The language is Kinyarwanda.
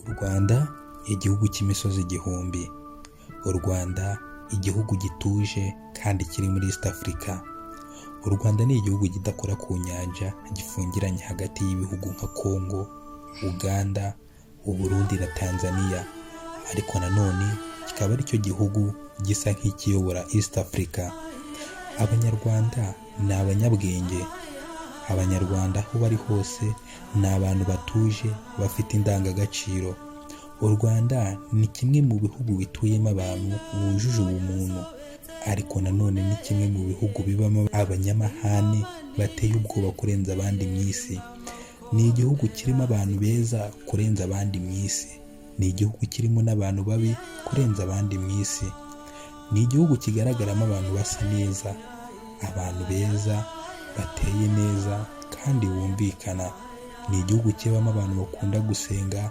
U Rwanda, igihugu cy'imisozi igihumbi. U Rwanda, igihugu gituje kandi kiri muri East Africa. U Rwanda ni igihugu kidakora ku nyanja, gifungiranye hagati y'ibihugu nka Congo, Uganda, Uburundi na Tanzania, ariko nanone kikaba aricyo gihugu gisa nk'ikiyobora East Africa. Abanyarwanda ni abanyabwenge. Abanyarwanda aho bari hose ni abantu batuje, bafite indangagaciro. U Rwanda ni kimwe mu bihugu bituyemo abantu bujuje ubumuntu, ariko nanone ni kimwe mu bihugu bibamo abanyamahane bateye ubwoba kurenza abandi mu isi. Ni igihugu kirimo abantu beza kurenza abandi mu isi. Ni igihugu kirimo n'abantu babi kurenza abandi mu isi. Ni igihugu kigaragaramo abantu basa neza, abantu beza, bateye neza kandi bumvikana. Ni igihugu kibamo abantu bakunda gusenga.